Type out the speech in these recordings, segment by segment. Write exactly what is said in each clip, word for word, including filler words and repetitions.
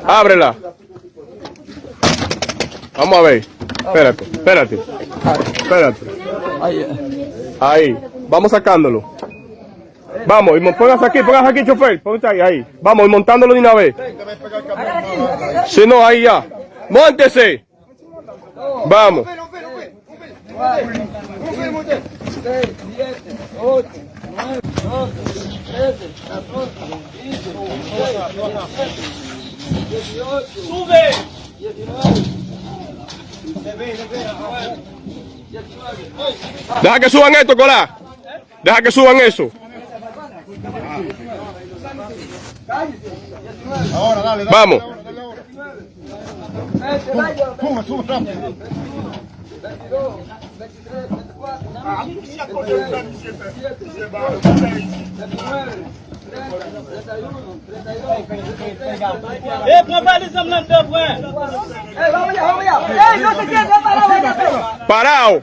Ábrela. Vamos a ver. Espérate, espérate. Espérate. Ahí. Vamos sacándolo. Vamos, y mon- póngase aquí, póngase aquí, chofer. Póngase ahí, ahí. Vamos, y montándolo de una vez. Si no, ahí ya. Móntese. Vamos. Deja que suban esto, Colá. Deja que suban eso. Vamos. E pran valiz an m nan devan. Parado.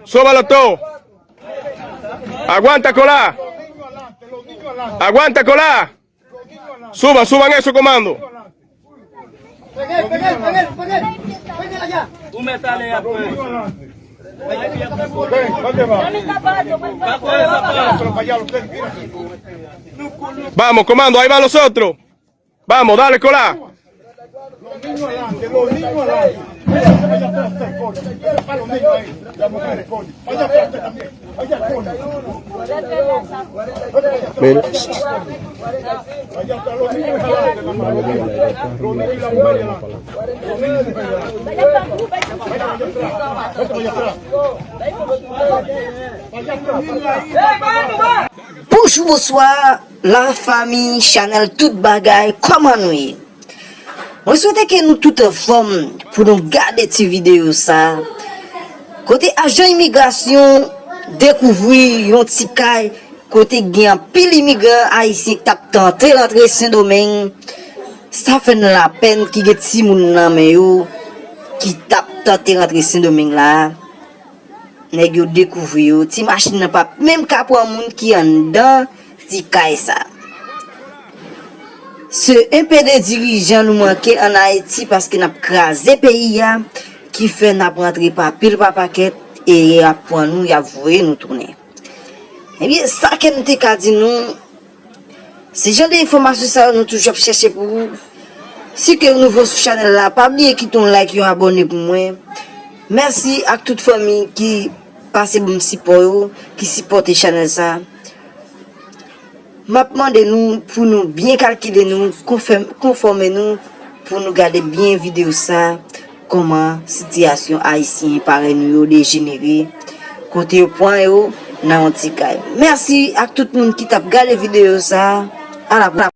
Sóbalo todo. Aguanta, Colá. Aguanta, Colá. Suban, suban eso, comando. Ou mèt ale apre. Vamos, comando, ahí van los otros. Vamos, dale, Colá. Bonjou, bonswa, lafanmi chanèl Tout Bagay, kòman nou ye? Mwen swete ke nou tout anfòm pou nou gade ti videyo sa, kote ajan imigrasyon dekouvri yon ti kay kote gen anpil imigran ayisyen k t ap tante rantre Sendomeng. Sa fè n lapèn ki gen timoun nan men yo ki t ap tante rantre Sendomeng la. Nèg yo dekouvri yo. Ti machin nan p ap menm ka pran moun ki anndan ti kay sa. Se enpe de dirijan nou manke ann Ayiti paske n ap kraze peyi a, ki fè n ap rantre pa pil pa pakèt e y ap pran nou, y ap voye nou tounen. Ebyen, sa ke m te ka di nou, se jan de enfòmasyon sa yo nou toujou ap chèche pou ou. Si ke ou nouvo sou chanèl la, pa bliye kite yon like, yon abòne pou mwen. Mèsi ak tout fanmi ki pase ban m sipò yo, ki sipòte chanèl sa. M ap mande nou pou nou byen kalkile nou, konfèm-, konfòme nou pou nou gade byen videyo sa, kòman sitiyasyon ayisyen parèy nou yo dejenere, kote yo pran yo nan yon ti kay. Mèsi ak tout moun ki t ap gade videyo sa. A la